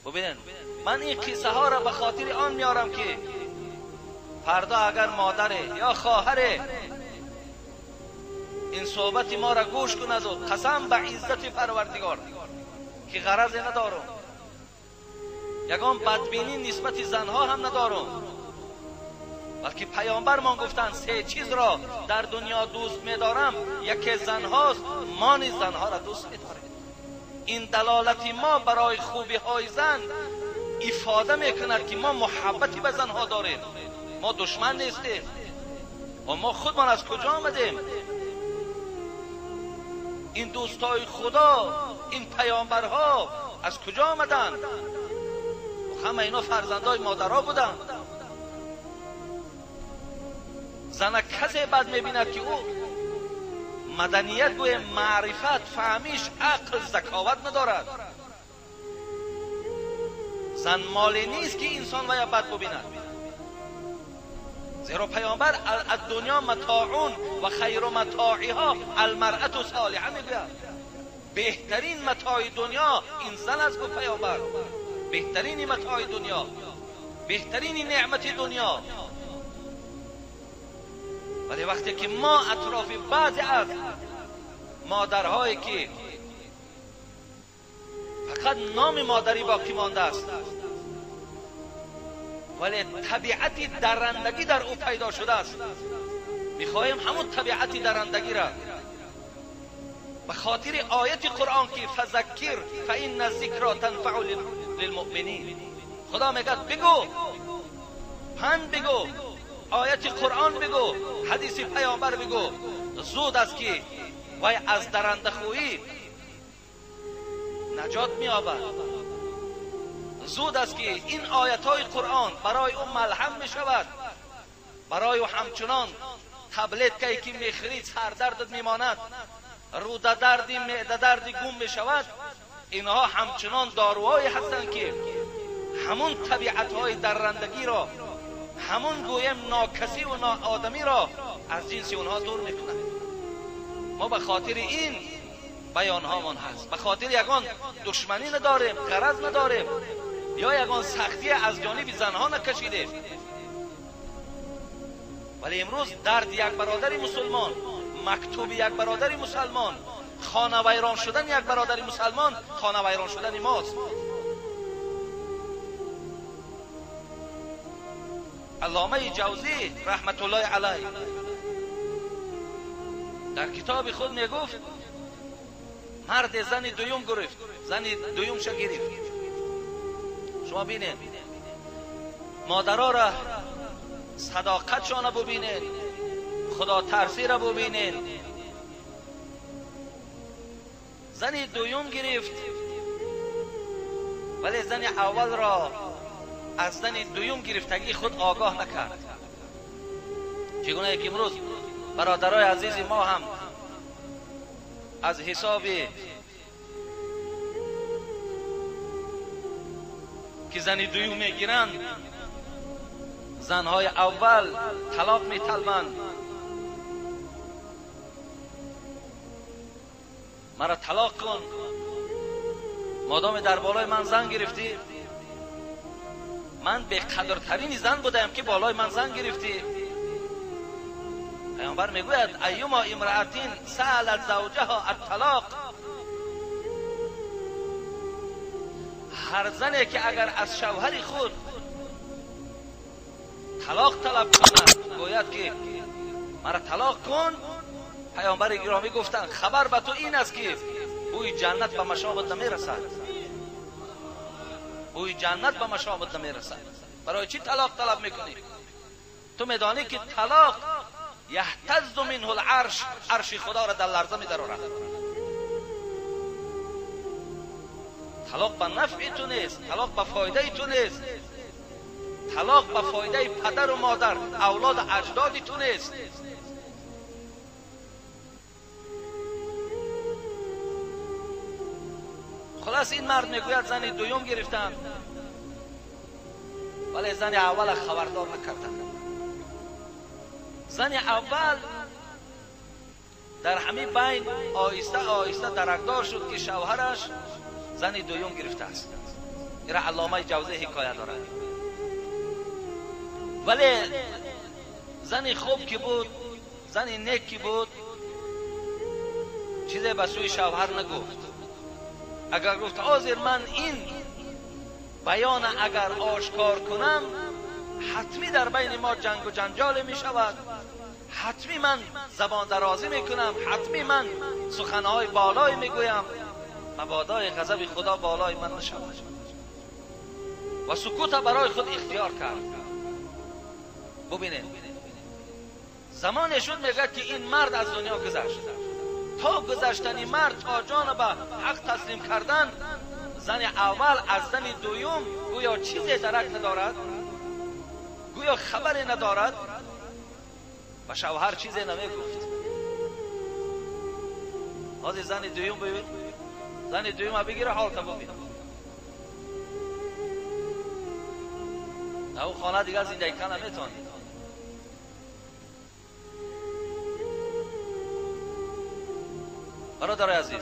ببینن من این قصه ها را به خاطر آن میارم که فردا اگر مادره یا خواهره این صحبت ما را گوش کند و قسم به عزت پروردگار که غرض ندارم، یگان بدبینی نسبت زنها هم ندارم، بلکه پیامبرمان گفتند سه چیز را در دنیا دوست می‌دارم، یکی زنهاست، ما نیز زنها را دوست می‌داریم. این دلالت ما برای خوبی های زن افاده میکند که ما محبتی به زنها داریم، ما دشمن نیستیم و ما خودمان از کجا آمدیم؟ این دوستای خدا، این پیامبرها از کجا آمدند؟ همه اینا فرزندای مادرها بودند. زن کسی بد میبیند که او مدنیت گوی معرفت، فهمیش، عقل، ذکاوت ندارد. زن مالی نیست که انسان ویا بد ببیند، زیرا پیامبر از دنیا متاعون و خیر متاعها المرأة صالحه میگوید. بهترین متاع دنیا این زن است گفت پیامبر، بهترین متاع دنیا، بهترین نعمت دنیا. ولی وقتی که ما اطراف بعضی از مادرهایی که فقط نام مادری باقی مانده است ولی طبیعت درندگی در او پیدا شده است، میخواهیم همون طبیعت درندگی را به خاطر آیت قرآن که فذکر فإن الذکر تنفع للمؤمنین، خدا میگه بگو، پند بگو، آیت قرآن بگو، حدیث پیامبر بگو، زود است که وی از درندخویی نجات می‌یابد. زود است که این آیت های قرآن برای او ملهم می شود، برای او همچنان تبلت که میخرید سردردت میماند، روده دردی، معده دردی گم می شود. اینها همچنان داروهایی هستند که همون طبیعت های درندگی را، همون گویم ناکسی و ناآدمی را از جنس اونها دور میکنند. ما به خاطر این بیان هامان هست، به خاطر یگان دشمنی نداریم، غرض نداریم، یا یگان سختی از جانب زنها نکشیدیم. ولی امروز درد یک برادر مسلمان، مکتوب یک برادر مسلمان، خانه ویران شدن یک برادر مسلمان، خانه ویران شدن ماست. علامه جوزی رحمت الله علیه در کتاب خود میگفت مرد زن دویم گرفت، زن دویم شو گرفت. شما بینید مادرها را صداقتشان ببینید، خدا ترسی را ببینید. زن دویم گرفت ولی زن اول را از زن دویم گرفتگی خود آگاه نکرد. چگونه که امروز برادرای عزیز ما هم از حساب که زن دویم میگیرند، زنهای اول طلاق میطلبند. مرا طلاق کن، مادام در بالای من زن گرفتی، من به قدرترین زن بودم که بالای من زن گرفتی. پیامبر میگوید ایما امرأتین سألت زوجها الطلاق، هر زنی که اگر از شوهر خود طلاق طلب کند، گوید که مرا طلاق کن، پیامبر گرامی گفتند خبر به تو این است که بوی جنت به مشامت نمیرسد، بوی جنت به مشامت نمیرسد. برای چی طلاق طلب میکنی؟ تو میدانی که طلاق یهتز منه العرش، عرش خدا را در لرزه میدرآورد. طلاق به نفع تو نیست، طلاق به فایده تو نیست، طلاق به فایده پدر و مادر، اولاد اجداد تو نیست. خلاص این مرد میگوید زن دویم گرفتم ولی زن اول خبردار نکردم. زن اول در همین بین آهسته آهسته درکدار شد که شوهرش زن دویم گرفته است. این علامه جوزی حکایت دارد. ولی زن خوب که بود، زن نیک که بود، چیزی به سوی شوهر نگفت. اگر گفت حاضر من این بیان اگر آشکار کنم حتمی در بین ما جنگ و جنجال می شود، حتمی من زبان درازی می کنم، حتمی من سخنهای بالای می گویم، مبادای غضب خدا بالای من نشود. و سکوت برای خود اختیار کرد. ببینید زمانشون میگه که این مرد از دنیا گذشت. تا گذشتن مرد، تا جان به حق تسلیم کردن، زن اول از زن دوم گویا چیزی درک ندارد، گویا خبری ندارد و شوهر چیزی نمیگفت. حاضر زن دوم ببین، زن دوم بگیره حال تا ببین. او خانه دیگر زندگی کنه نمیتونه. برادر عزیز،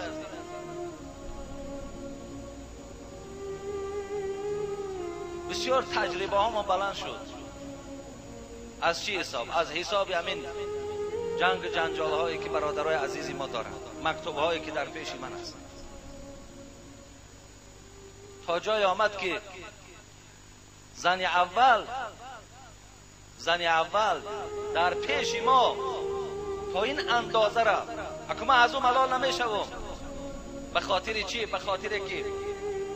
بسیار تجربه ها ما بلند شد. از چی حساب؟ از حساب همین جنگ جنجال هایی که برادرای عزیزی ما دارند، مکتوب هایی که در پیش من است. تا جای آمد که زن اول در پیش ما تا این اندازه را اکو من از او ملال نمیشوم. به خاطر چی؟ به خاطر که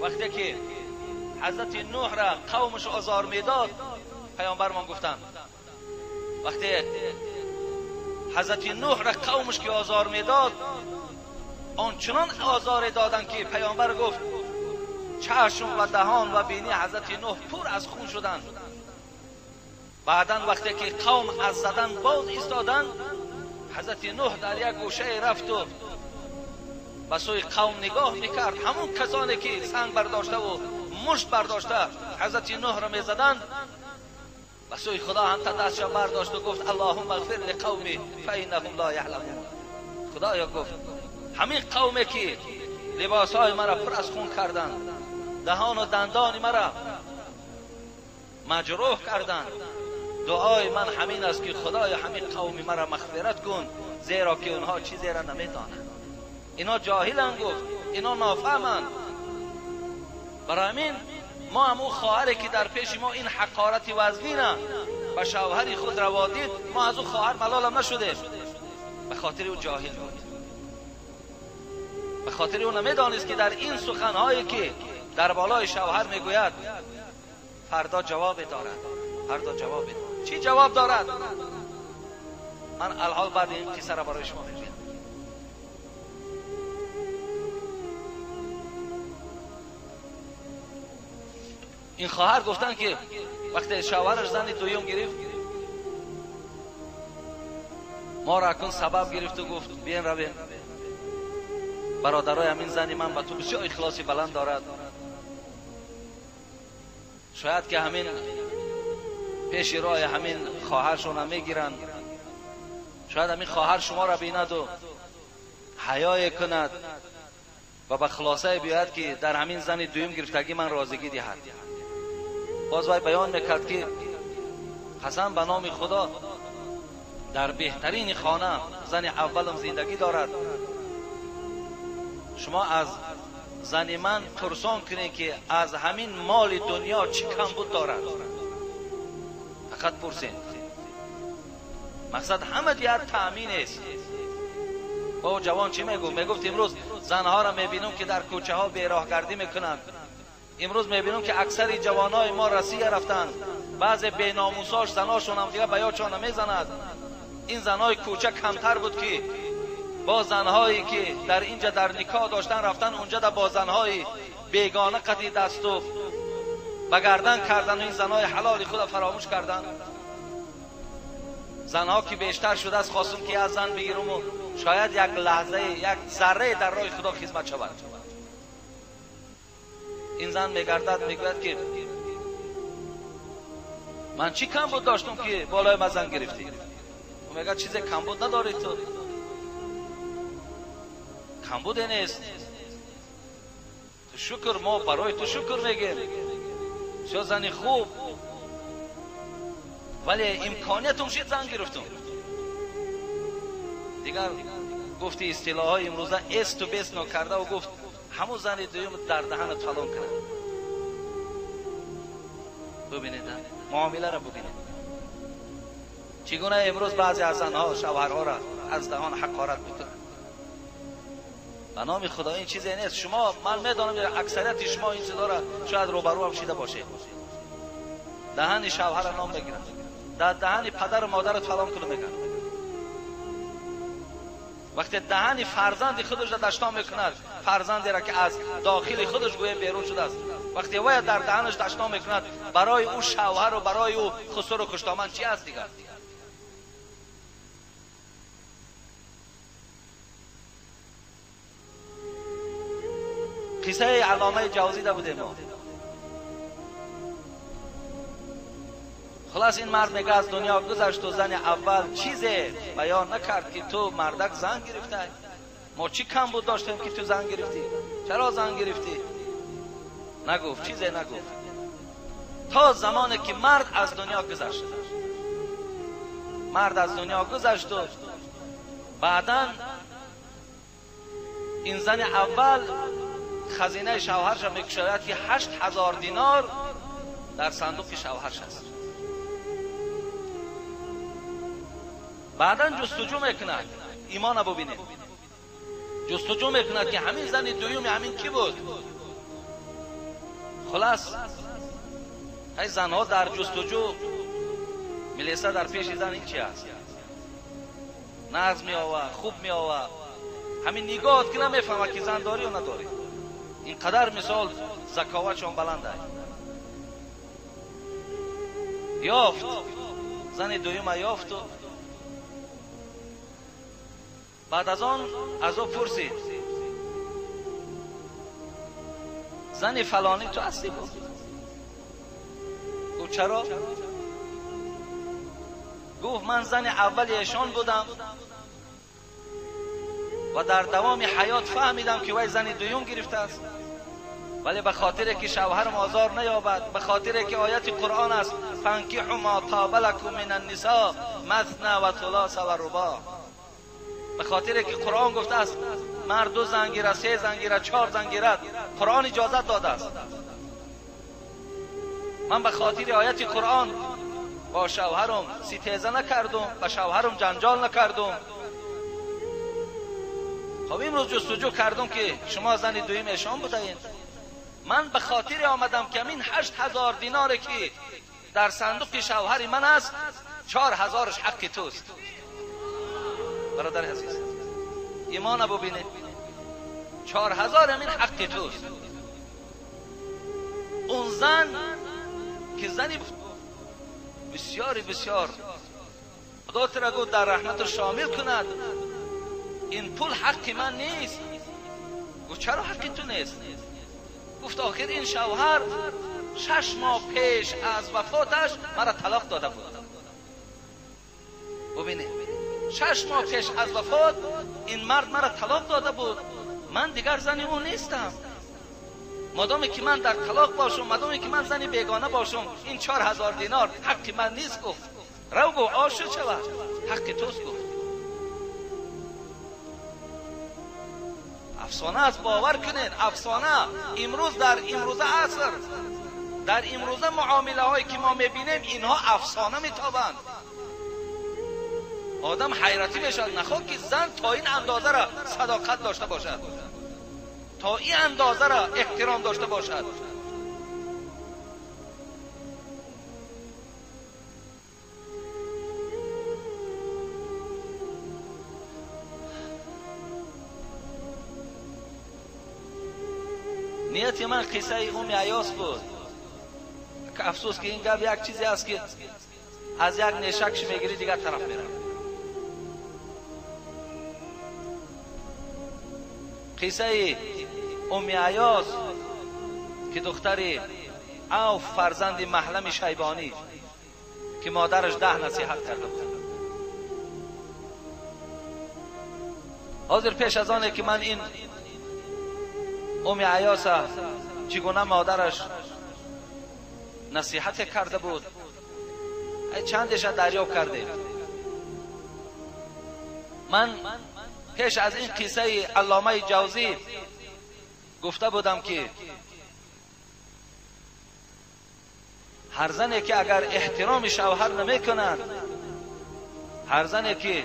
وقتی که حضرت نوح را قومش آزار میداد، پیامبر ما گفتند وقتی حضرت نوح را قومش که آزار میداد، آنچنان آزار دادن که پیامبر گفت چشم و دهان و بینی حضرت نوح پر از خون شدند. بعدا وقتی که قوم از زدن باز ایستادند، حضرت نوح در یک گوشه رفت و به سوی قوم نگاه میکرد. همون کسانی که سنگ برداشته و مشت برداشته حضرت نوح را میزدند، به سوی خدا هم تا دستش برداشت و گفت اللهم اغفر لقومی فانهم لا یعلمون. خدایا گفت همین قومی که لباسهای مرا پر از خون کردند، دهان و دندان مرا مجروح کردند، دعای من همین است که خدای همین قوم مرا مغفرت کن، زیرا که اونها چیزی را نمیدانند. اینا جاهلند، گفت اینا نافهمند. برای همین ما هم او خواهری که در پیش ما این حقارت وزنینه به شوهر خود روا دید، ما از او خواهر ملال نشدیم. به خاطر او جاهل بود، به خاطر او نمیدانست که در این سخنهایی که در بالای شوهر میگوید فردا جواب دارد. فردا جواب دارد. چی جواب دارد؟ من الحال بعد این قصه را برای شما میگم. این خواهر گفتن که وقتی شوهرش زن دوم گرفت، ما را اکنون سبب گرفت و گفت بیاین رویم برادرای همین زنی من به تو بسیار اخلاصی بلند دارد، شاید که همین پیش راه همین خواهرشون هم میگیرند، شاید همین خواهر شما را بیند و حیای کند و به خلاصه بیاید که در همین زن دویم گرفتگی من راضیگی دهد. باز وی بیان میکرد که قسم به نام خدا در بهترین خانه زن اولم زندگی دارد، شما از زن من پرسان کنید که از همین مال دنیا چی کمبود دارد، فقط پرسین. مقصد همه دیگر تأمین است. با جوان چی میگفت؟ میگفت امروز زنها را میبینم که در کوچه ها بیراهگردی میکنند، امروز میبینم که اکثر جوانای ما رسیه رفتند، بعض بیناموساش زناشون هم دیگه به یادشان نمیزند. این زنهای کوچه کمتر بود که با زنهایی که در اینجا در نکاح داشتن رفتن اونجا در با زنهای بیگانه قطعی دست و بگردن کردن و این زنهای حلال خود فراموش کردن. زنها که بیشتر شده از خواستم که از زن بگیرم و شاید یک لحظه یک ذره در راه خدا خدمت شود. این زن میگردد میگوید که من چی کمبود داشتم که بالای من زن گرفتی؟ میگه چیز کمبود نداری، تو کمبود نیست، تو شکر، ما برای تو شکر میگیم. бисёр зани хуб, вале имкониятум шид зан гирифтум. Дигар гуфти истилоҳҳои имрӯза эсту бес нокарда ва гуфт ҳамун зани дуюм дар даҳанат фалон кунад. Бубинед, муомиларо бубинед, чӣ гуна имрӯз баъзе аз занҳо шавҳарҳоро аз даҳон ҳақорат мекунанд. Ба номи Худо ин чизе нест. Шумо, ман медонам, аксарияти шумо ин чизҳоро шояд рӯбарӯ ҳам шида бошед. Даҳани шавҳарро ном мегиранд, дар даҳани падару модарат фалон кунад мегӯянд. Вақте даҳани фарзанди худашро даштон мекунад, фарзандеро ки аз дохили худаш гӯя берун шудааст, вақте вая дар даҳанаш даштон мекунад, барои ӯ шавҳару барои ӯ хусуру хуштоман чи аст дигар? Қиссаи Алломаи Ҷавзида будем мо. Хулас ин мард мега аз дунё гузашт, зани аввал чизе баён накард ки ту мардак зан гирифтай, мо чӣ кам буд доштем ки ту зан гирифтӣ, чаро зан гирифтӣ? Нагуфт, чизе нагуфт то замоне ки мард аз дунё гузашт. Мард аз дунё гузашту баъдан ин зани аввал хазинаи шавҳарша мекушояд ки 8000 динор дар сандуқи шавҳарш аст. Баъдан ҷустуҷӯ мекунад, имона бубинед, ҷустуҷӯ мекунад ки ҳамин зани дуюми ҳамин кӣ буд. Хулас ҳай занҳо дар ҷустуҷӯ милиса дар пеши зан ин чи аст, нағз меова, хуб меова, ҳамин нигоҳот ки намефаҳмад ки зан дорӣ ё надорӣ. Ин қадар мисол заковатшон баланд аст. Ёфт зани дуюма ёфту баъд аз он аз ӯ пурсид: зани фалонӣ ту ҳастӣ? Гуфт. Гуфт чаро? Гуфт ман зани аввали эшон будам ва дар давоми ҳаёт фаҳмидам ки вай зани дуюм гирифтааст, вале ба хотире ки шавҳарам озор наёбад, ба хотире ки ояти Қуръон аст фанкиҳу ма тоба лакум мин аннисо масна ва сулоса ва рубо, ба хотире ки Қуръон гуфтааст мард 2 зан гирад, 3 зан гирад, 4 зан гирад, Қуръон иҷозат додааст. Ман ба хотири ояти Қуръон бо шавҳарам ситеза накардум, ба шавҳарам ҷанҷол накардум. Хоб имрӯз ҷустуҷӯ кардум ки шумо зани дуюм эшон будаед. Ман ба хотире омадам ки ҳамин 8000 диноре ки дар сандуқи шавҳари ман аст, 4000-ш ҳаққи туст. Бародари азиз, имона бубинед, 4000 ҳамин ҳаққи туст. Он зан ки зани бисёри бисёр Худо туро гуфт дар раҳмату шомил кунад, ин пул ҳаққи ман нест. Гуфт чаро ҳаққи ту нест? Гуфт охир ин шавҳар 6 моҳ пеш аз вафоташ маро талоқ дода буд. Бубинед, 6 моҳ пеш аз вафот ин мард маро талоқ дода буд, ман дигар зани ӯ нестам. Модоме ки ман дар талоқ бошам, модоме ки ман зани бегона бошам, ин 4000 динор ҳаққи ман нест. Гуфт рав, гуфт ошуд шавад, ҳаққи туст. Гуфт афсона аст, бовар кунед, афсона. Имрӯз дар имрӯза аср, дар имрӯза муомилаҳое ки мо мебинем, инҳо афсона метобанд. Одам ҳайратӣ мешавад, нахоҳ ки зан то ин андозаро садоқат дошта бошад, то ин андозаро эҳтиром дошта бошад. Нияти ман қиссаи Умми Аёс буд. Афсӯс ки ин гап як чизе аст ки аз як нешакш мегирӣ дигар тараф меравад. Қиссаи Умми Аёс ки духтари Авф фарзанди маҳлами Шайбонӣ ки модараш 10 насиҳат карда буд. Ҳозир пеш аз оне ки ман ин Умми Аёса чӣ гуна модараш نصیحت کرده بود. چندش دریافت کردیم. من پیش از این قصه علامه جوزی گفته بودم که هر زنی که اگر احترام شوهر نمی کند، هر زنی که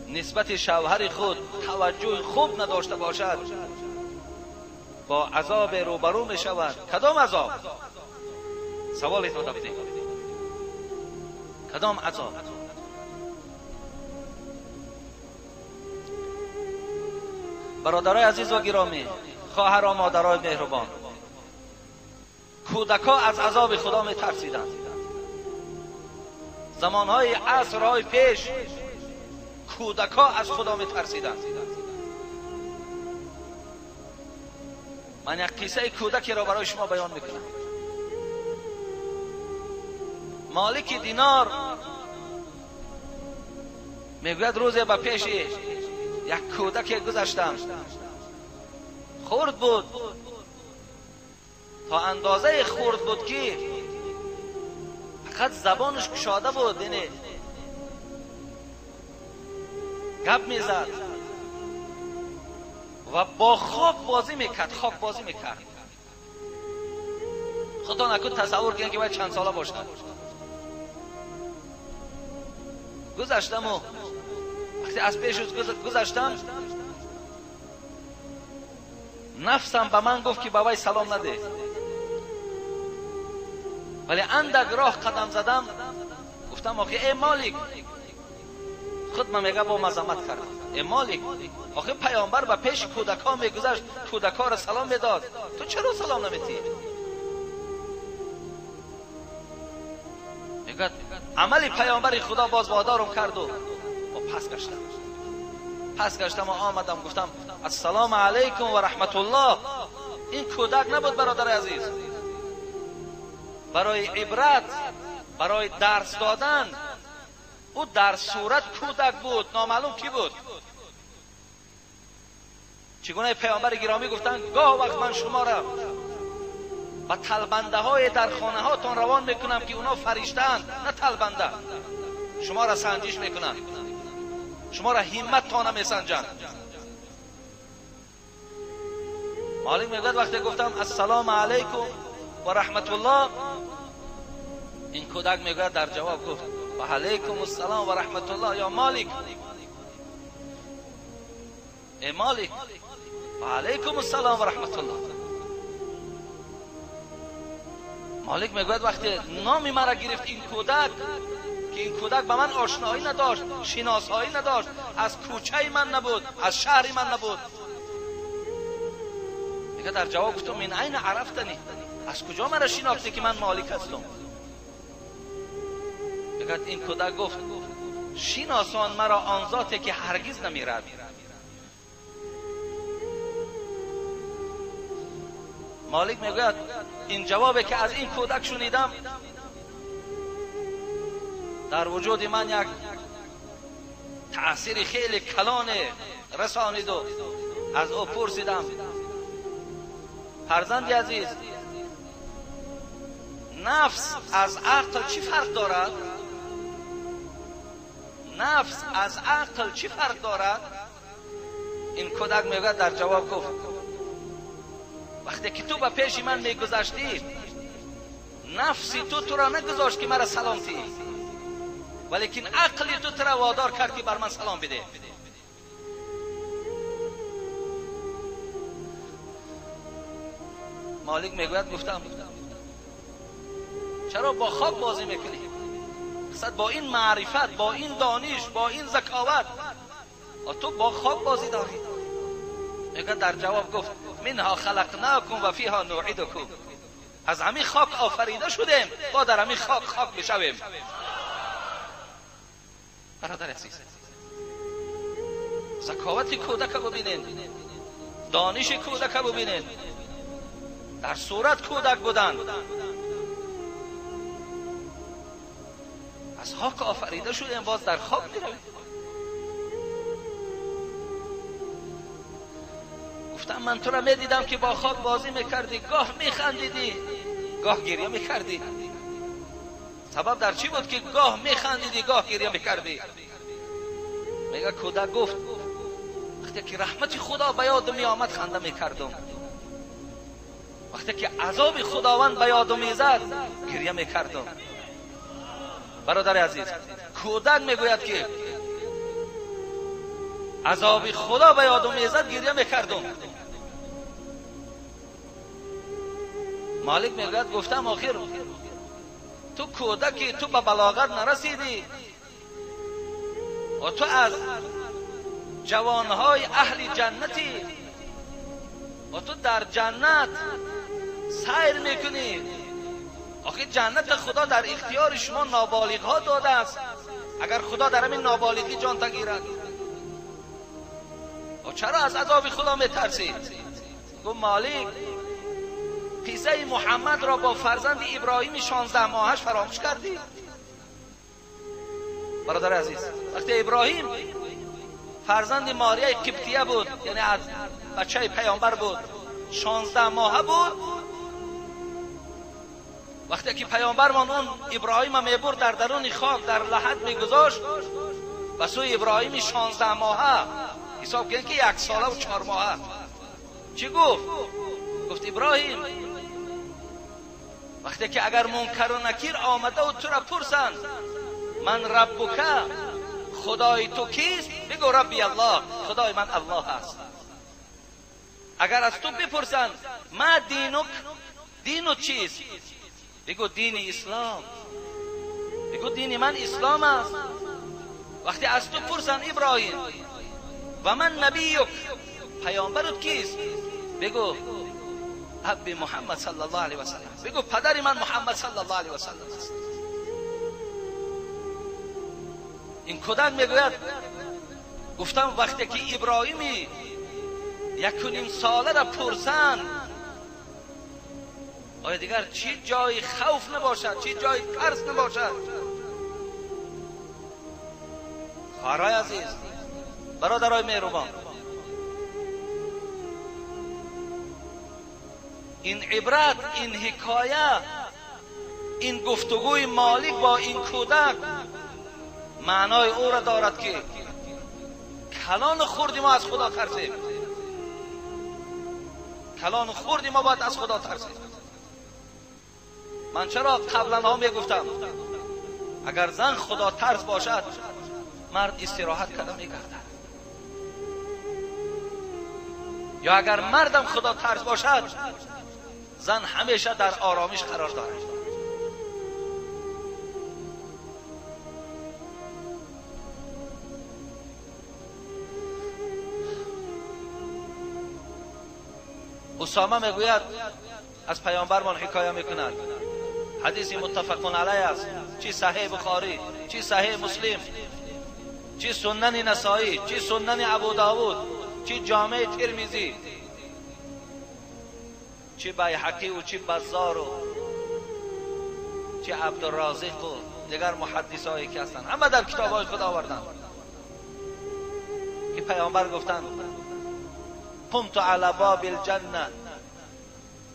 نسبت شوهر خود توجه خوب نداشته باشد، با عذاب روبرو می شود. کدام عذاب؟ سوال داده بودیم. کدام عذاب؟ برادرای عزیز و گرامی، خواهر و مادرای مهربان، کودکا از عذاب خدا می ترسیدند. زمانهای عصرهای پیش کودکا از خدا می ترسیدند. من یک قصه کودکی را برای شما بیان میکنم. مالک دینار میگوید روزی به پیش یک کودک گذشتم، خرد بود، تا اندازه خرد بود که فقط زبانش گشاده بود، یعنی گپ میزد و با خاک بازی میکرد، خاک بازی میکرد. خدا نکن تصور کنید که باید چند ساله باشد. گذشتم و وقتی از پیش گذشتم، نفسم به من گفت که به وی سلام نده، ولی اندک راه قدم زدم، گفتم آخه ای مالک، خود من میگه با مذمت کردم، ای مالک، آخه پیامبر به پیش کودک ها میگذشت، کودک ها را سلام میداد، تو چرا سلام نمیدی؟ میگه عمل پیامبر خدا باز وادارم کرد و پس گشتم، پس گشتم و آمدم، گفتم السلام علیکم و رحمت الله. این کودک نبود برادر عزیز، برای عبرت، برای درس دادن. او در صورت کودک بود، نامعلوم کی بود. چگونه پیامبر گرامی گفتند گاه وقت من شما را به تلبنده های در خانه هاتان روان میکنم که اونا فرشته‌اند، نه تلبنده. شما را سنجش میکنند، شما را همت تانه میسنجند. مالک میگوید وقتی گفتم السلام علیکم و رحمت الله، این کودک میگوید در جواب گفت و علیکم السلام و رحمت الله یا مالک، ای مالک، و علیکم السلام و رحمت الله. مالک میگوید وقتی نامی مرا گرفت این کودک، که این کودک به من آشنایی نداشت، شناسایی نداشت، از کوچه من نبود، از شهر من نبود، میگه در جواب گفتم من عین عرفتنی، از کجا مرا شناختی که من مالک هستم؟ میگه این کودک گفت شناسان مرا آن ذاتی که هرگز نمیرد. مالک میگوید این جوابی که از این کودک شنیدم در وجود من یک تأثیر خیلی کلان رسانید و از او پرسیدم فرزند عزیز، نفس از عقل چی فرق دارد؟ نفس از عقل چی فرق دارد؟ این کودک میگوید در جواب گفت وقتی که تو به پیش من میگذشتی، نفسی تو را نگذاشت که مرا سلام دی، ولیکن عقلی تو را وادار کرد که بر من سلام بده. مالک میگوید گفتم چرا با خاک بازی میکنی؟ با این معرفت، با این دانش، با این ذکاوت تو با خاک بازی داری؟ میگه در جواب گفت منها خلقناکم و فیها نعیدکم، از همین خاک آفریده شدیم، با در همین خاک خاک میشویم. برادر عزیز، ذکاوت کودک ببینین، دانش کودک ببینین، در صورت کودک بودن، از خاک آفریده شدیم، باز در خاک میرویم. گفتم من تو را میدیدم که با خاک بازی میکردی، گاه میخندیدی، گاه گریه میکردی. سبب در چی بود که گاه میخندیدی گاه گریه میکردی؟ میگه کودک گفت وقتی که رحمت خدا به یادم میآمد خنده میکردم، وقتی که عذاب خداوند به یادم میزد گریه میکردم. برادر عزیز، کودک میگوید که عذاب خدا به یادم میزد گریه میکردم. مالک میگوید گفتم آخر تو کودکی، تو به بلاغت نرسیدی و تو از جوانهای اهل جنتی و تو در جنت سیر میکنی. آخه جنت خدا در اختیار شما نابالغ ها داده است. اگر خدا در همین نابالغی جان تگیرد و چرا از عذاب خدا میترسید؟ گفت مالک قصه محمد را با فرزند ابراهیم 16 ماهش فراموش کردی؟ برادر عزیز، وقتی ابراهیم فرزند ماریه قبطیه بود، یعنی از بچه پیامبر بود، 16 ماهه بود، وقتی که پیامبرمان اون ابراهیم میبرد در درون خاک در لحد میگذاشت، و سوی ابراهیم 16 ماهه حساب کنید که 1 ساله و 4 ماهه، چی گفت؟ گفت ابراهیم وقتی که اگر منکر و نکیر آمده و تو را پرسند من ربک، خدای تو کیست؟ بگو ربی الله، خدای من الله است. اگر از تو بپرسند ما دینک، دینت چیست؟ بگو دین اسلام، بگو دین من اسلام است. وقتی از تو پرسند ابراهیم و من نبیک، پیامبرت کیست؟ بگو اب محمد صلی الله علیه و سلم، بگو پدر من محمد صلی الله علیه و سلم است. این کودک میگوید گفتم وقتی که ابراهیمی 1.5 ساله را پرسند آیا دیگر چی جای خوف نباشد، چی جای ترس نباشد؟ خواهرای عزیز، برادرای مهربان، این عبرت، این حکایه، این گفتگوی مالک با این کودک معنای او را دارد که کلان خردی ما از خدا ترسیم، کلان خردی ما باید از خدا ترسیم. من چرا قبلا ها می گفتم اگر زن خدا ترس باشد مرد استراحت کرده می گردد، یا اگر مردم خدا ترس باشد زن همیشه در آرامش قرار دارد. اسامه میگوید از پیامبرمان حکایه میکند، حدیث متفق علیه است، چی صحیح بخاری، چی صحیح مسلم، چی سنن نسائی، چی سنن ابو داود، چی جامع ترمذی، چی بیهقی و چی بزار و چی عبدالرازق و دیگر محدثایی که هستند، همه در کتابهای خود آوردند که پیامبر گفتند قمت على باب الجنة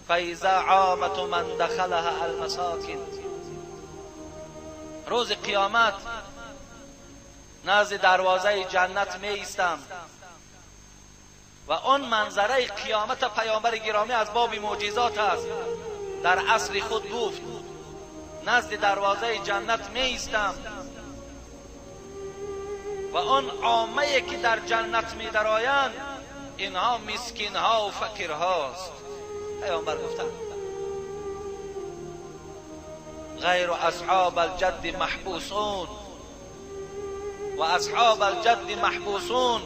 فإذا عامة من دخلها المساکین. روز قیامت نزد دروازه جنت می ایستم و آن منظره قیامت پیامبر گرامی از باب معجزات است، در عصر خود گفت نزد دروازه جنت می ایستم و آن عامه که در جنت می درآیند اینها مسکین ها و فقیر هاست. پیامبر گفتند غیر اصحاب الجد محبوسون و اصحاب الجد محبوسون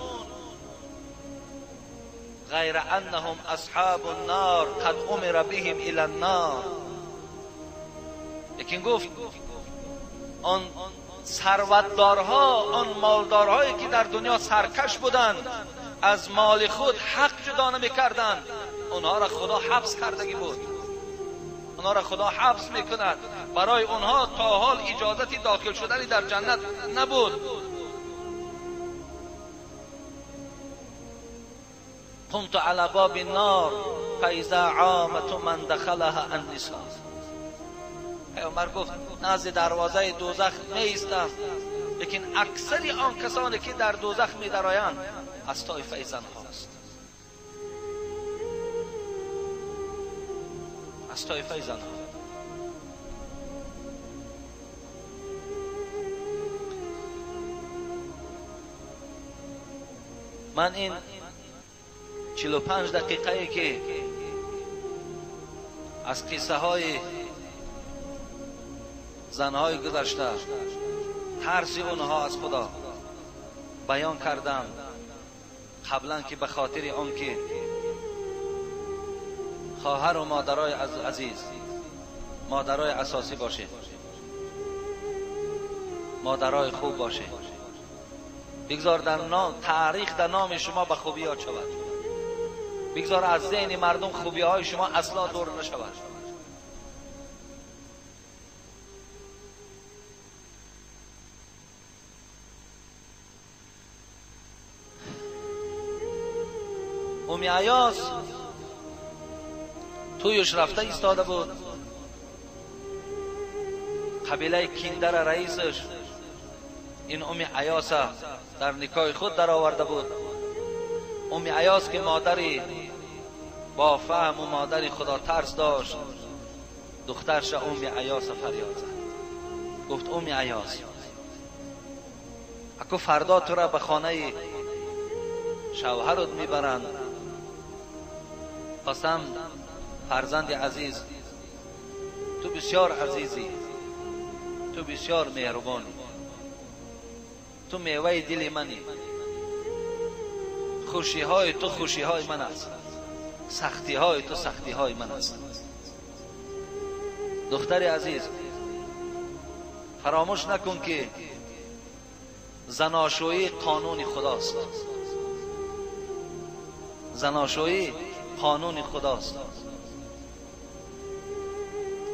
غیر انهم اصحاب النار قد امر بهم الى النار. لیکن گفت آن ثروتدارها، آن مالدارهایی که در دنیا سرکش بودند، از مال خود حق جدا نمی‌کردند، اونها را خدا حبس کردگی بود، اونها را خدا حبس میکند. برای اونها تا حال اجازتی داخل شدنی در جنت نبود. قمت على باب النار فاذا عامة من دخلها النساء. پیامبر گفت نزد دروازه دوزخ میایستم، لیکن اکثر آن کسانی که در دوزخ میدرآیند از طایفه زن هاست. از طایفه زن ها. من این 45 دقیقه که از قصه های زنهای گذشته، ترس اونها از خدا بیان کردم قبلا، که به خاطر آنکه خواهر و مادرای عزیز، مادرای اساسی باشه، مادرای خوب باشه، بگذار در نام تاریخ در نام شما به خوبی یاد شود، بگذار از ذهن مردم خوبی های شما اصلا دور نشود. امی عیاض تویش رفته ایستاده بود، قبیله کیندر رئیسش این امی عیاض در نکاح خود در آورده بود. امی عیاض که مادری با فهم و مادری خدا ترس داشت، دخترش امی عیاض فریاد زد، گفت امی عیاض اکو فردا تو را به خانه شوهرت میبرند، قسم فرزند عزیز، تو بسیار عزیزی، تو بسیار مهربانی، تو میوه دل منی، خوشی های تو خوشی های من است، سختی های تو سختی های من است. دختر عزیز فراموش نکن که زناشویی قانون خداست، زناشویی قانون خداست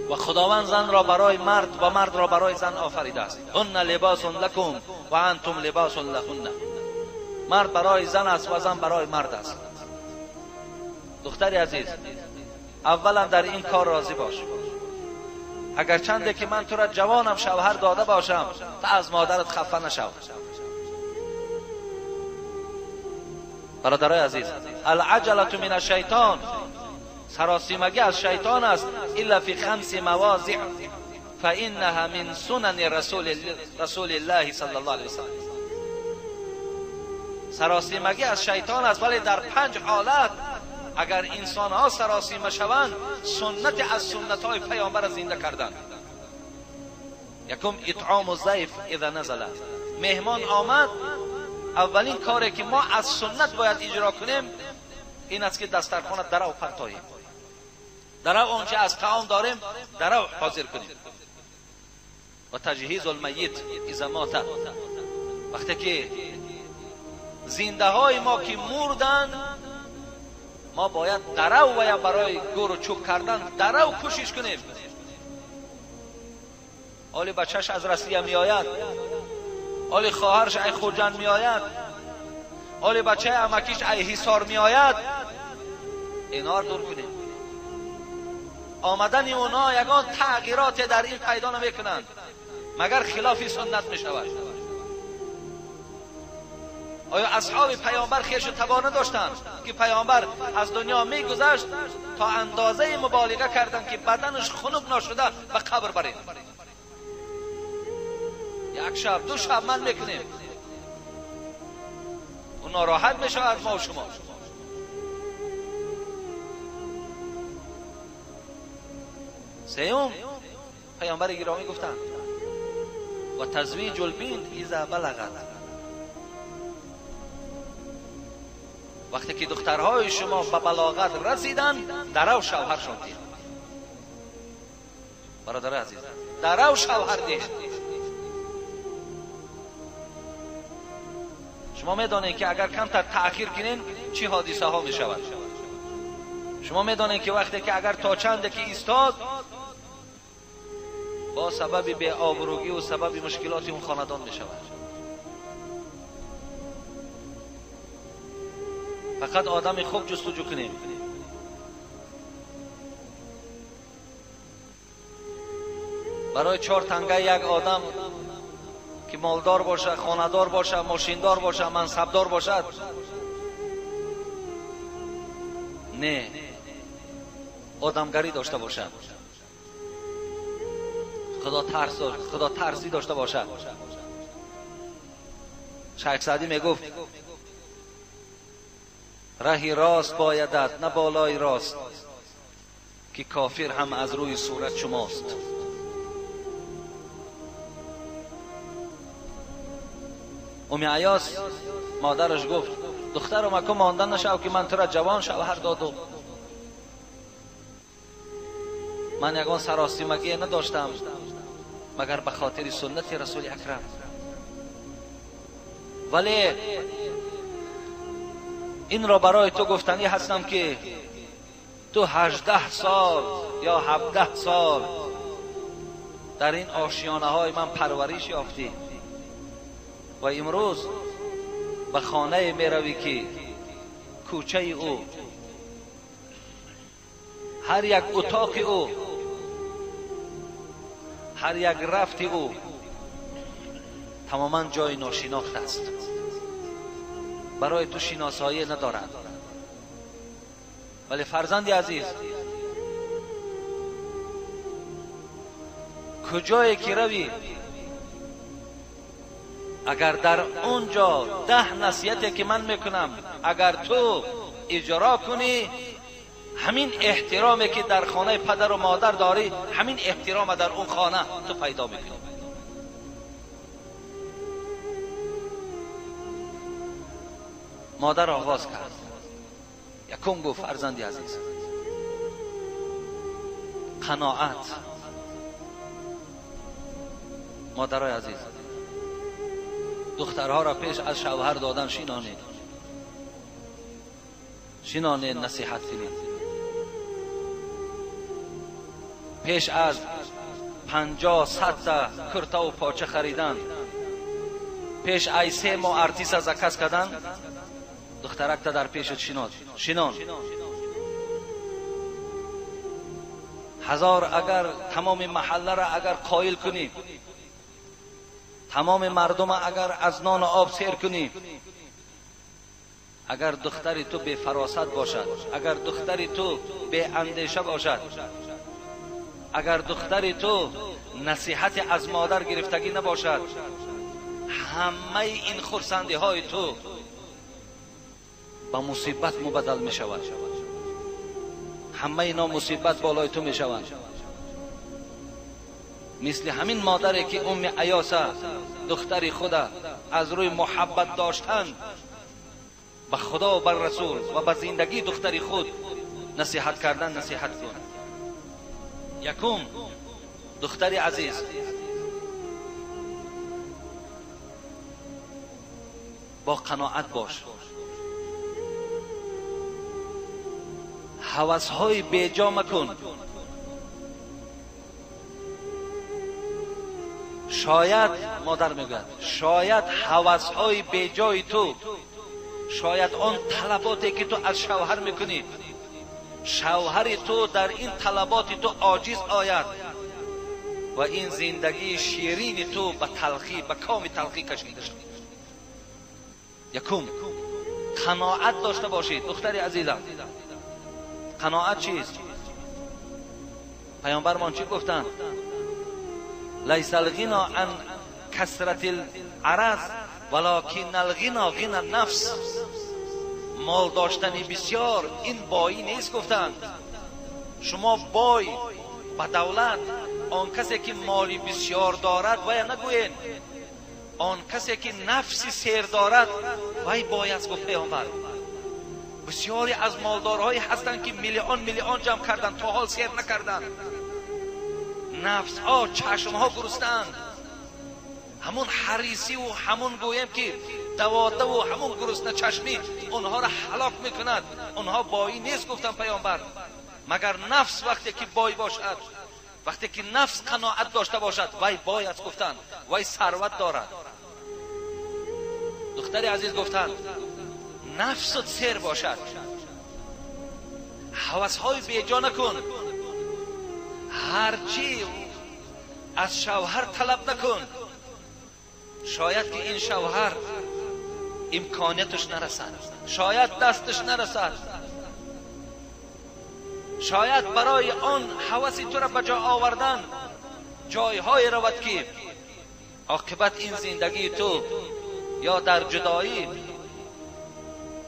و خداوند زن را برای مرد و مرد را برای زن آفریده است. هن لباس لکم و انتم لباس لهن. مرد برای زن است و زن برای مرد است. دختر عزیز اولا در این کار راضی باش، اگر چنده که من تو را جوانم شوهر داده باشم تا از مادرت خفه نشو. برادرای عزیز العجله من الشیطان، سراسیمگی از شیطان است. الا فی خمس مواضع فانها من سنن رسول الله صلی الله علیه وسلم. سراسیمگی از شیطان است، ولی در 5 حالت اگر انسان ها سراسیمه شوند سنت از سنت های پیامبر زنده کردند. یکم اطعام الضیف اذا نزل، مهمان آمد اولین کاری که ما از سنت باید اجرا کنیم این است که دسترخوان درو پرتاییم، درو آنچه از طعام داریم درو حاضر کنیم. و تجهیز المیت اذا مات، وقتی که زنده های ما که مردن ما باید درو و یا برای گور و چوب کردن درو کوشش کنیم. آلی بچهش از رسیه می آید، آلی خواهرش ای خوجند می آید، آلی بچه عمکیش ای حصار می آید، اینا رو دور کنیم. آمدن اونا یگان تغییرات در این پیدا نمیکنند مگر خلاف سنت می شود. آیا اصحاب پیامبر خویش و تبار نداشتند که پیامبر از دنیا میگذشت تا اندازه مبالغه کردند که بدنش خنک نشده به قبر برید؟ یک شب دو شب من میکنیم، او ناراحت میشود ما و شما. سیوم پیامبر گرامی گفتند و تزویج البنت اذا بلغت، وقتی که دخترهای شما به بلاغت رسیدند درو شوهرشان دید. برادر عزیز درو شوهر دید. شما میدانید که اگر کمتر تأخیر کنین چی حادثه ها می شود. شما میدانید که وقتی که اگر تا چند که ایستاد با سبب بی آبروگی و سبب مشکلات اون خاندان می شود. فقط آدم خوب جستجو کنیم. Барои 4 танга як одам ки молдор бошад, хонадор бошад, мошиндор бошад, мансабдор бошад, не, одамгарӣ дошта бошад, худо тарсӣ дошта бошад. Шайх Саъдӣ мегуфт: раҳи рост боядат, на болои рост, ки кофир ҳам аз рӯи сурат шумост. Умми Айёс модараш гуфт: духтарам, аку монда нашав ки ман тура ҷавон шавҳар додум, ман ягон саросимагие надоштам, магар ба хотири суннати расули акрам. Вале инро барои ту гуфтанӣ ҳастам ки ту 18 сол ё 17 сол дар ин ошиёнаҳои ман парвариш ёфтӣ ва имрӯз ба хонае меравӣ ки кӯчаи ӯ, ҳар як утоқи ӯ, ҳар як рафти ӯ тамоман ҷои ношинохт аст, барои ту шиносоӣ надорад. Вале фарзанди азиз, куҷое ки равӣ, агар дар он ҷо 10 насиҳате ки ман мекунам, агар ту иҷро кунӣ, ҳамин эҳтироме ки дар хонаи падару модар дорӣ, ҳамин эҳтирома дар он хона ту пайдо мекунӣ. Модар оғоз кард. Якум гуфт: фарзанди азиз, қаноат. Модарои азиз, духтарҳоро пеш аз шавҳар додан шинонед, шинонед, насиҳат кунед. Пеш аз 50-100 та куртаву поча харидан, пеш ай 3 моҳ артиста заказ кардан, духтаракта дар пешат шинон. Ҳазор агар тамоми маҳалларо агар қоил кунӣ, тамоми мардума агар аз нону об сер кунӣ, агар духтари ту бефаросат бошад, агар духтари ту беандеша бошад, агар духтари ту насиҳати аз модар гирифтагӣ набошад, ҳамаи ин хурсандиҳои ту ба мусибат мубаддал мешавад. Ҳамаи ино мусибат болои ту мешаванд. Мисли ҳамин модаре ки Умми Айёса духтари худа аз рӯи муҳаббат доштан ба Худо ва бар Расул ва ба зиндагии духтари худ насиҳат кардан, насиҳат кун. Якум, духтари азиз, бо қаноат бош. Ҳавасҳои беҷо макун. Шояд, модар мегӯяд, шояд ҳавасҳои беҷои ту, шояд он талаботе ки ту аз шавҳар мекунӣ, шавҳари ту дар ин талаботи ту оҷиз ояд ва ин зиндагии ширини ту ба талхӣ, ба коми талхӣ кашида шавад. Якум, қаноат дошта бошед, духтари азизам. Қаноат чист? Паёмбармон чӣ гуфтанд? Лайса алғино ан касрати алараз валокин алғино ғина нафс. Мол доштани бисёр ин боӣ нест, гуфтанд. Шумо бой ба давлат, он касе ки моли бисёр дорад вая нагӯед, он касе ки нафси сер дорад вай бой аст, гуфт паёмбар. Бисёре аз молдорҳое ҳастанд ки миллион миллион ҷамъ карданд, то ҳол сер накарданд. Нафсҳо, чашмҳо гурустаанд. Ҳамун ҳарисиву ҳамун гӯем ки даводаву ҳамун гурусначашмӣ онҳоро ҳалок мекунад. Онҳо боӣ нест, гуфтанд паёмбар. Магар нафс вақте ки бой бошад, вақте ки нафс қаноат дошта бошад, вай бой аст, гуфтанд, вай сарват дорад. Духтари азиз, гуфтанд, нафсат сер бошад, ҳавасҳои беҷо накун. Ҳарчи از شوهر طلب نکن، شاید که این شوهر امکانیتش نرسد، شاید دستش نرسد، شاید برای آن هوس تو را به جا آوردن جایهای رود که عاقبت این زندگی تو یا در جدایی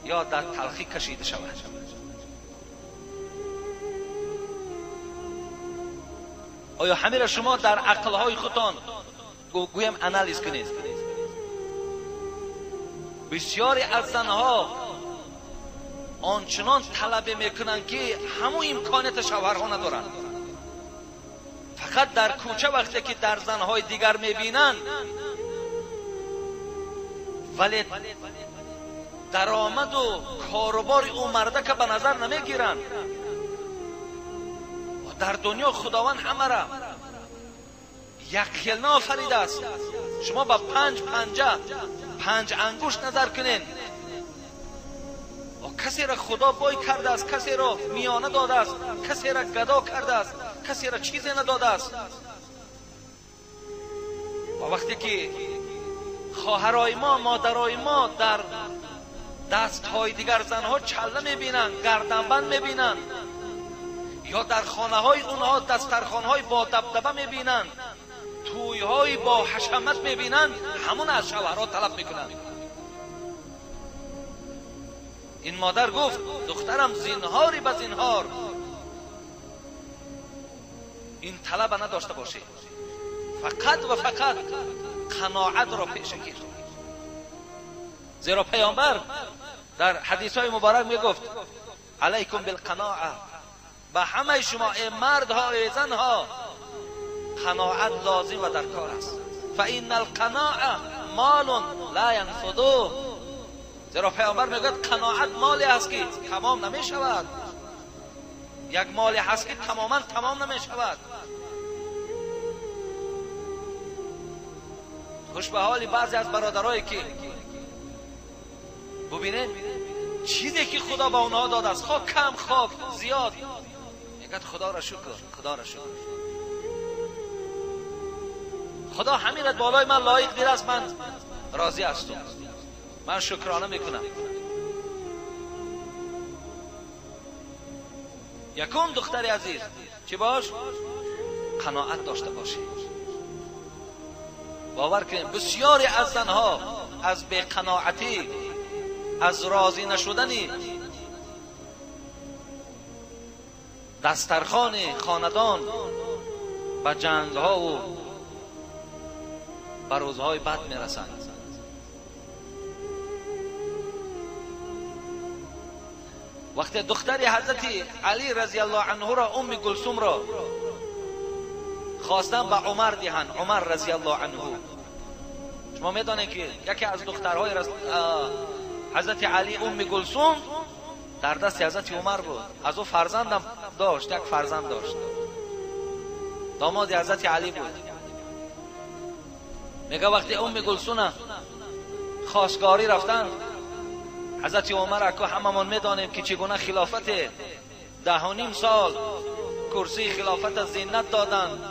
یا در تلخی کشیده شود. آیا همه را شما در عقلهای خودتان گویم انالیز کنید؟ بسیاری از زنها آنچنان طلب میکنند که همون امکانیت شوهرها ندارند. فقط در کوچه وقتی که در زنهای دیگر میبینند، ولی درآمد و کاروبار او مرده که به نظر نمیگیرند. و در دنیا خداوند همه را یک خیل نآفریده است. شما با 5 پنجه 5 انگشت نظر کنین، و کسی را خدا بای کرده است، کسی را میانه داده است، کسی را گدا کرده است، کسی را چیزی نداده است. و وقتی که خواهرای ما، مادرای ما در دستهای دیگر زنها چله میبینند، گردنبند میبینند، یا در خانه های اونها دسترخوانهای با دبدبه میبینند، تویهای با حشمت میبینند، همون از شوهرها طلب میکنند. این مادر گفت دخترم زینهاری به زینهار این طلب نداشته باشی، فقط و فقط قناعت را پیش گیر. زیرا پیامبر در حدیث های مبارک میگفت علیکم بالقناعه، به همه شما ای مردها ای زنها قناعت لازم و در کار است. فان القناعه مال لا ینفد. زیرا پیامبر میگوید قناعت مالی است که تمام نمی شود، یک مالی هست که تماما تمام نمی شود. خوش به حال بعضی از برادرایی که ببینید چیزی که خدا به اونها داده است، خواه کم خواه زیاد، میگه خدا را شکر، خدا را شکر، خدا همین بالای من لایق دیده است، من راضی هستم، من شکرانه میکنم. یکم دختر عزیز چی باش؟ قناعت داشته باشی. باور کنید بسیاری از زنها از بی‌قناعتی، از راضی نشدنی دسترخوان خاندان به جنگ ها و به روزهای بد میرسند. وقتی دختر حضرت علی رضی الله عنه را، ام گلثوم را خواستن به عمر دهند، عمر رضی الله عنه، شما میدانید که یکی از دخترهای حضرت علی ام گلثوم در دست حضرت عمر بود، از او فرزندم داشت، یک فرزند داشت، داماد حضرت علی بود. میگه وقتی ام گلثوم خواستگاری رفتن، حضرت عمر اکو هممون میدانیم که چگونه خلافت 10.5 سال کرسی خلافت زینت دادند،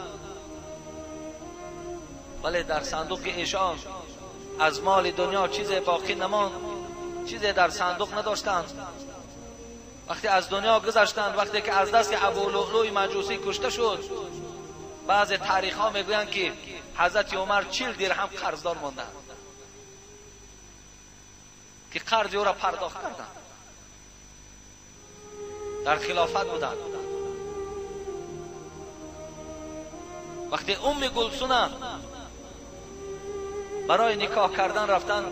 ولی در صندوق ایشان از مال دنیا چیز باقی نماند، چیزی در صندوق نداشتند. وقتی از دنیا گذشتند، وقتی که از دست ابو لؤلؤ مجوسی کشته شد، بعض تاریخ ها میگویند که حضرت عمر 40 درهم قرضدار ماندند که قرض او را پرداخت کردند، در خلافت بودند. وقتی ام گلثوم برای نکاح کردن رفتن،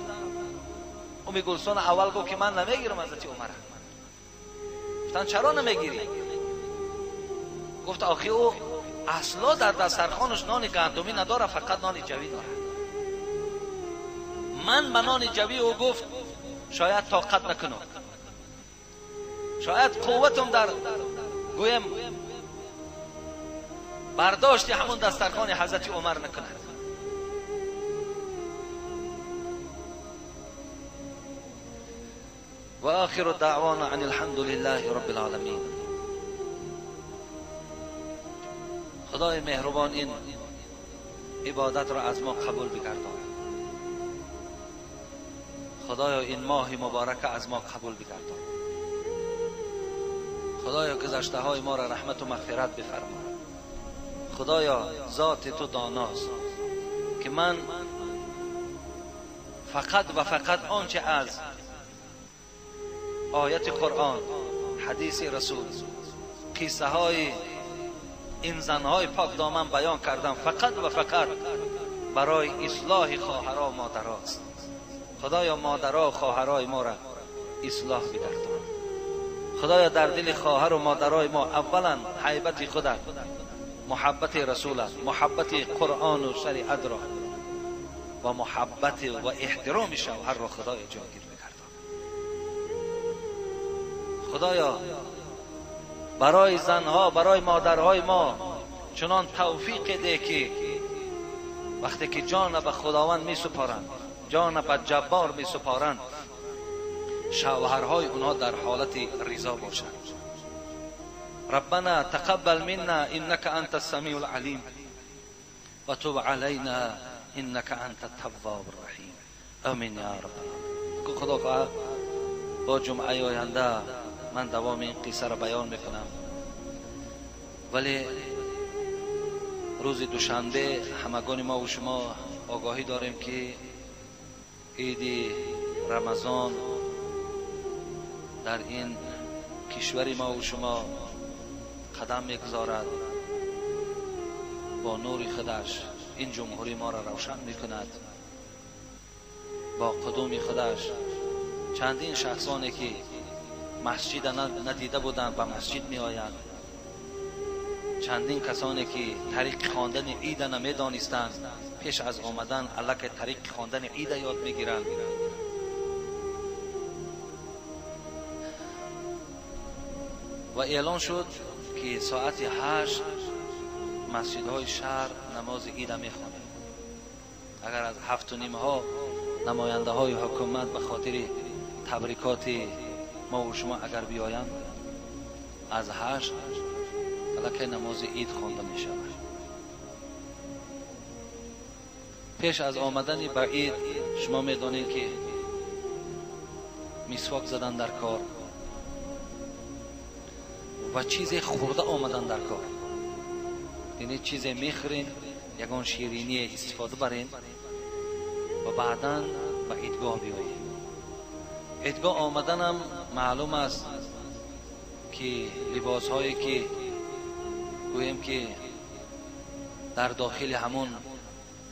ام گلثوم اول گفت که من نمیگیرم حضرت عمر. گفتن چرا نمیگیری؟ گفت آخی او اصلا در دسترخوانش نان گندمی نداره، فقط نان جوی داره. من به نان جوی او گفت شاید طاقت نکنم، شاید قوتم در گویم برداشت همون دسترخوان حضرت عمر نکند. و آخر دعوانا عن الحمد لله رب العالمین. خدای مهربان این عبادت را از ما قبول بگردان. خدایا این ماه مبارک از ما قبول بگردان. خدایا گذشته های ما را رحمت و مغفرت بفرما. خدایا ذات تو داناست که من فقط و فقط آنچه از آیت قرآن، حدیث رسول، قصه های این زنهای پاک دامن بیان کردم، فقط و فقط برای اصلاح خواهرها و مادرهاست. خدایا مادرها و خواهرای ما را اصلاح بگردان. خدایا در دل خواهر و مادرای ما اولا هیبت خودت، محبت رسولت، محبت قرآن و شریعت را و محبت و احترام شوهر را خدایا جاگیر بگردان. خدایا برای زنها، برای مادرهای ما چنان توفیق ده که وقتی که جان به خداوند می سپارند، جان به جبار می سپارند، شوهرهای اونها در حالت رضا باشند. ربنا تقبل منا انك انت السمیع العلیم و تب علینا انك انت التواب الرحیم. آمین یا رب العالمین. خدا خواهد با جمعه آینده من دوام این قصه را بیان میکنم، ولی روز دوشنبه همگان ما و شما آگاهی داریم که عید رمضان در این کشور ما و شما قدم میگذارد، با نور خودش این جمهوری ما را روشن میکند، با قدوم خودش چندین شخصانی که مسجد ندیده بودند به مسجد می آیند، چندین کسانی که طریق خواندن عید نمیدانستند پیش از آمدن الک طریق خواندن عید یاد میگیرند. و اعلان شد که ساعت 8 مسجدهای شهر نماز عید میخوانند. اگر از 7:30 ها نماینده های حکومت به خاطر تبریکات ما و شما اگر بیایند، از 8 الکی نماز عید خوانده می شود. پیش از آمدن به عید شما میدانید که مسواک زدن در کار و چیز خورده آمدن در کار، یعنی چیز میخورین، یگان شیرینی استفاده برین و بعدا به عیدگاه بیایید. عیدگاه آمدنم معلوم است که لباس هایی که گوییم که در داخل همون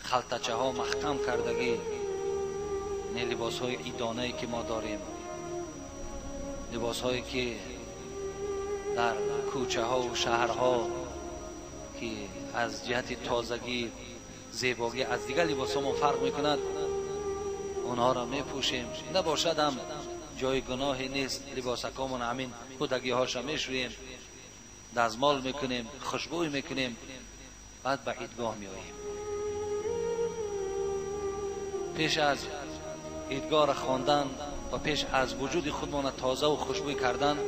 خلطچه ها محکم کردگی، نه لباس های عیدانه که ما داریم، لباس هایی که در کوچه ها و شهرها که از جهت تازگی، زیبایی از دیگر لباس ها ما فرق میکند، اونها را میپوشیم. نباشد هم جای گناهی نیست، لباسکامون همین کودگی هاش را میشوییم، دزمال میکنیم، خوشبوی میکنیم، بعد به عیدگاه میاییم. پیش از عیدگاه را خواندن و پیش از وجود خودمان تازه و خوشبوی کردن،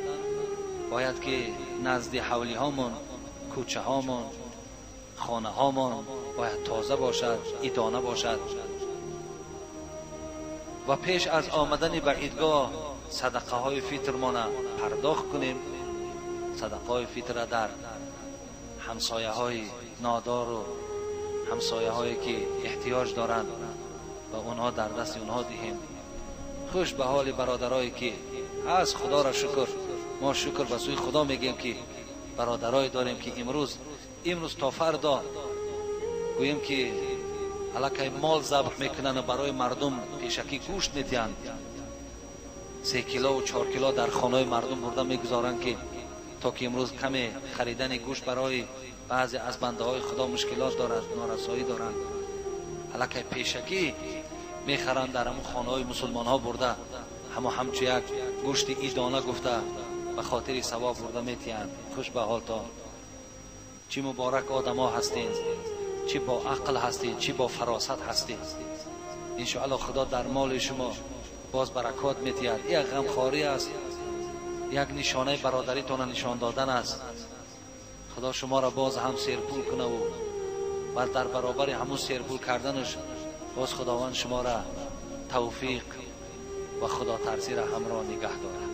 باید که نزد حولی هامون، کوچه هامون، خانه هامون باید تازه باشد، عیدانه باشد. و پیش از آمدن به عیدگاه صدقه های فطرمان پرداخت کنیم. صدقه های فطر در همسایه های نادار و همسایه هایی که احتیاج دارند و اونها در دست اونها دهیم. خوش به حال برادرایی که از خدا را شکر، ما شکر به سوی خدا میگیم که برادرایی داریم که امروز تا فردا گوییم که الکی مال ذبح میکنن و برای مردم پیشکی گوشت میدهند، 3 کیلو و 4 کیلو در خانه مردم برده میگذارند که تا که امروز کم خریدن گوشت برای بعضی از بنده های خدا مشکلات دارد، نارسایی دارند، الکی پیشکی میخرند در همون خانه های مسلمان ها برده، همو همچو یک گوشت عیدانه گفته به خاطر ثواب برده میتیند. خوش به حالتان، چی مبارک آدم ها هستین، چی با عقل هستین، چی با فراست هستین. انشاءالله خدا در مال شما باز برکات میتید. یک غمخواری است، یک نشانه برادریتان نشان دادن است. خدا شما را باز هم سیرپول کنه و و در برابر همون سیرپول کردنش باز خداوند شما را توفیق و خدا ترسی را همراه نگه دارد.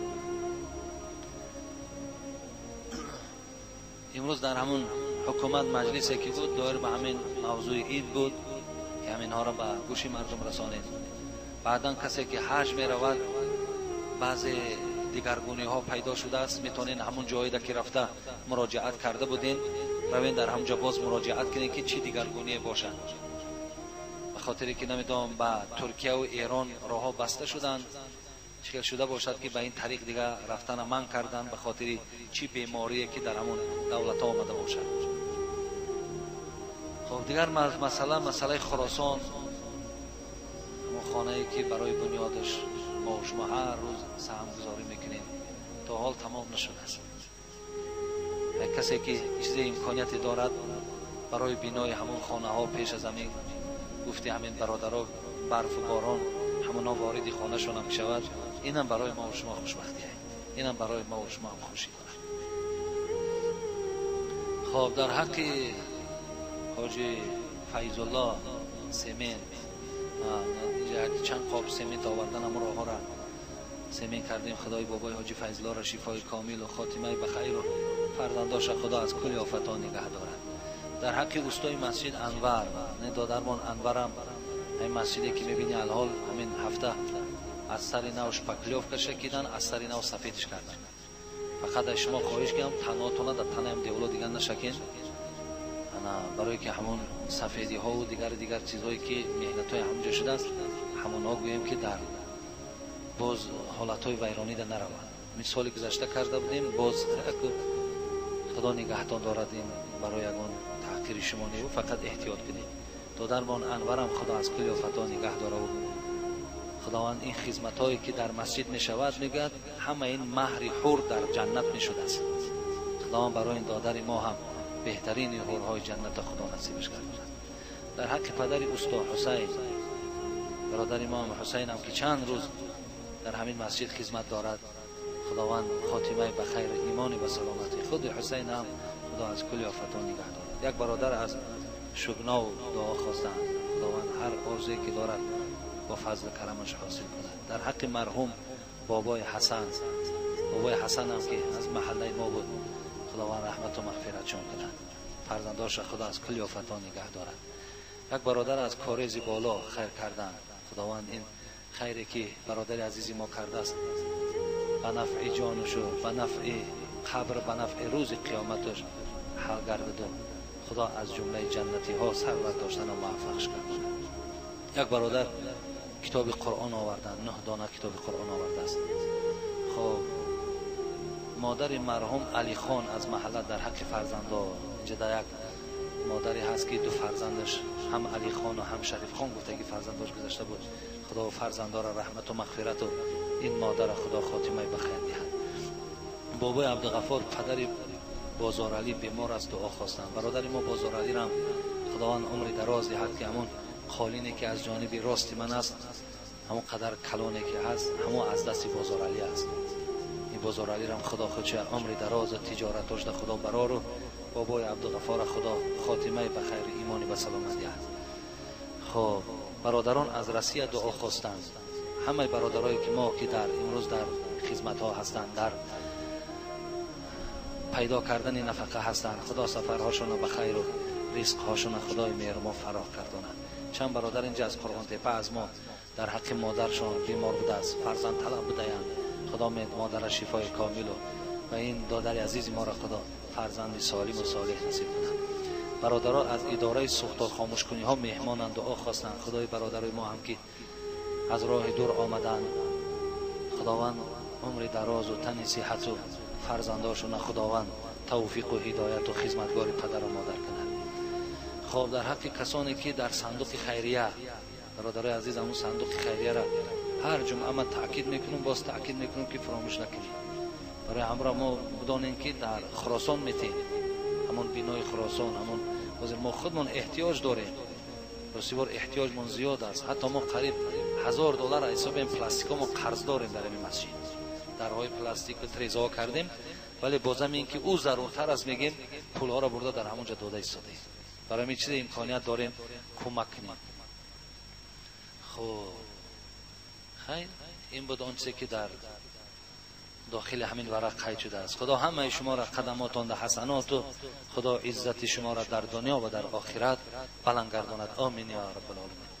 امروز در همون حکومت مجلسی که بود دایر به همین موضوع عید بود که همینها را به گوش مردم رسانید. بعدا کسی که حج می رود بعضی دیگرگونی ها پیدا شده است، میتونین همون جایی که رفته مراجعت کرده بودین روین در همونجا باز مراجعت کنین که چی دیگرگونی باشند. به خاطری که نمیدونم به ترکیه و ایران راه ها بسته شدند، چه شده باشد که به این طریق دیگه رفتن من کردن به خاطر چی بیماری که در همون دولت ها آمده باشد. خب دیگر مسئله خراسان، همون خانه ای که برای بنیادش ما و شما هر روز سهم گذاری میکنیم تا حال تمام نشده است. یک کسی که چیز امکانیتی دارد برای بینای همون خانه ها پیش از همین گفتی همین برادرها برف و باران همونا وارد خانه شون هم شود، اینم برای ما و شما خوشبختیه، اینم برای ما و شما هم خوشی دارد. خب در حق حاجی فیض الله سیمین چند قاب سیمنت آوردن، هم راه ها را سیمین کردیم. خدای بابای حاجی فیض الله را شفای کامل و خاتمه بخیر و فرزنداش خدا از کل آفت‌ها نگه دارد. در حق اوستای مسجد انور، نه دادرمان انورم این مسجدی که میبینی الحال همین هفته از سر نو شپاکلیوف کشیدن، از سر نو سفیدش کردن. فقط از شما خواهش کنم تنهاتون در تنه هم دیولا دیگر نشکین، برای که همون سفیدی ها و دیگر چیزهایی که مهنت های همونجا شده است همونها گوییم که در باز حالت های ویرانی در نروند. مثال گذشته کرده بودیم، باز خدا نگهتان دارد، این برای یگان تحقیر شما نیو، فقط احتیاط کنید. دادرمان انورم خدا از کل آفت‌ها نگه داره و خداوند این خدمت هایی که در مسجد می شود میگوید همه این مهر حور در جنت می شده است. خداوند برای این دادر ما هم بهترین حورهای جنت خدا نصیبش کرده. در حق پدر استاد حسین، برادر ما هم حسین هم که چند روز در همین مسجد خدمت دارد، خداوند خاتمه به خیر ایمان و سلامتی خود حسین هم خدا از کل آفت‌ها نگه دارد. یک برادر از شگنا و دعا خواستند، خداوند هر آرزویی که دارد با فضل کرمش حاصل کند. در حق مرحوم بابای حسن، بابای حسن هم که از محله ما بود، خداوند رحمت و مغفرتشون کند، فرزنداش خدا از کل آفت‌ها نگه دارد. یک برادر از کاریز بالا خیر کردن، خداوند این خیری که برادر عزیزی ما کرده است به نفع جانش و به نفع قبر، به نفع روز قیامتش حل گردد و خدا از جمله جنتی ها سر برداشتن و موفقش کرد. یک برادر کتاب قرآن آوردن، 9 دانه کتاب قرآن آورده است. خب مادر مرحوم علی خان از محله در حق فرزندا، اینجا در یک مادری هست که دو فرزندش هم علی خان و هم شریف خان گفته که فرزنداش گذشته بود، خدا و فرزندا را رحمت و مغفرت و این مادر خدا خاتمه بخیر دهد. بابای عبدالغفار پدر بازار علی بیمار است، دعا خواستند. برادر ما بازار علی را خداوند عمر دراز دهد که همون قالینی که از جانب راست من است، همون قدر کلانی که هست، همون از دست بازار علی است. این بازار علی را خدا خودش عمر دراز و تجارتش خدا برار و بابای عبدالغفار خدا خاتمه بخیر ایمانی و سلامت دهد. خب برادران از رسیه دعا خواستند. همه برادرایی که ما که در امروز در خدمت ها هستند، در پیدا کردن نفقه هستند، خدا سفرهاشون به خیر و رزق هاشون خدای مهربان فراخ گرداند. چند برادر اینجا از قرآن تپه از ما در حق مادرشان بیمار بوده است، فرزند طلب بودند، خدا مادر شفای کامل و این دادر عزیز ما را خدا فرزند سالم و صالح نصیب کند. برادرها از اداره سوختار خاموش کنی ها مهمانند، دعا خواستند. خدای برادرای ما هم که از راه دور آمدند، خداوند عمر دراز و تن صحت و فرزنداشون خداوند توفیق و هدایت و خدمتگار پدر و مادر کند. خب در حق کسانی که در صندوق خیریه، برادرای عزیز همون صندوق خیریه را هر جمعه من تاکید میکنم، باز تاکید میکنم که فراموش نکنید. برای همراه ما بدانیم که در خراسان میتیم، همون بینای خراسان، همون ما خودمون احتیاج داریم، راستی احتیاجمون زیاد است. حتی ما قریب $1000 حساب این پلاستیک ما قرض داریم در این مسجد، درهای پلاستیک و تریزها کردیم، ولی بازم این که او ضرورتر است میگیم پولها را برده در همونجا داده ایستاده. Барои ҳамин чиз имконият дорем, кӯмак кунем. Хуб, хайр, ин буд он чизе ки дар дохили ҳамин варақ қайд шудааст. Худо ҳамаи шуморо қадамотонда ҳасаноту Худо иззати шуморо дар дунё ва дар охират баланд гардонад. Омин ё раббал оламин.